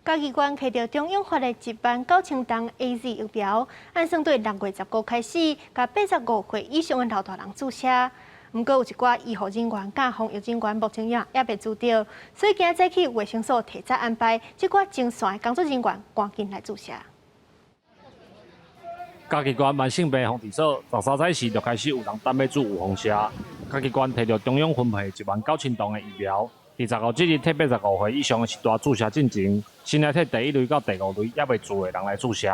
嘉義縣提著中央發的1萬9千筒 AZ 疫苗，按算對6月15開始，共85歲以上的老大人注射。毋過有一寡醫護人員佮防疫人員目前也猶未注著，所以今仔早起衛生所提早安排這寡前線的工作人員趕緊來注射。嘉義縣慢性病防治所13早時就開始有人等欲注預防射。嘉義縣提著中央分配1萬9千筒的疫苗，佇十五這日替85歲以上的序大注射進前，先來替第一類到第五類猶未注的人來注射。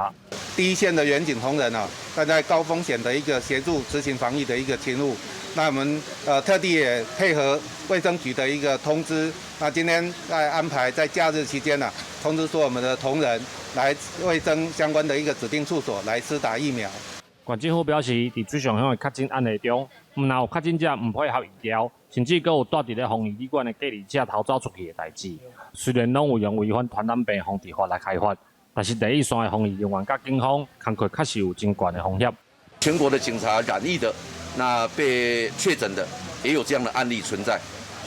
第一線的員警同仁啊，站在高風險的一個協助執行防疫的一個勤務，那我們特地也配合衛生局的一個通知，那今天在安排在假日期間呢，通知說我們的同仁來衛生相關的一個指定處所來施打疫苗。縣政府表示，佇水上鄉的確診案例中，毋但有確診者毋配合疫調，甚至閣有蹛佇咧防疫旅館的隔離者逃走出去的代誌。雖然攏有用違反傳染病防治法來開罰，但是第一線的防疫人員佮警方工課確實有真懸的風險。全國的警察染疫的，那被確診的，也有這樣的案例存在，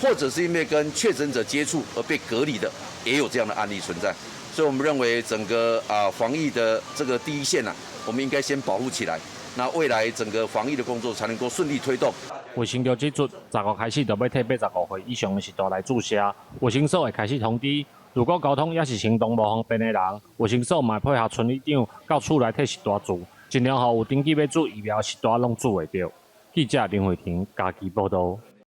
或者是因為跟確診者接觸而被隔離的，也有這樣的案例存在。所以，我們認為整個防疫的這個第一線啊，我們應該先保護起來，那未來整個防疫的工作才能夠順利推動。衛生局指出，十五開始就欲替85歲以上的序大來注射，衛生所會開始通知，如果交通抑是行動無方便的人，衛生所嘛會配合村里長到厝內替序大注，盡量予有登記欲注疫苗的序大攏注會著。記者林慧婷嘉義報導。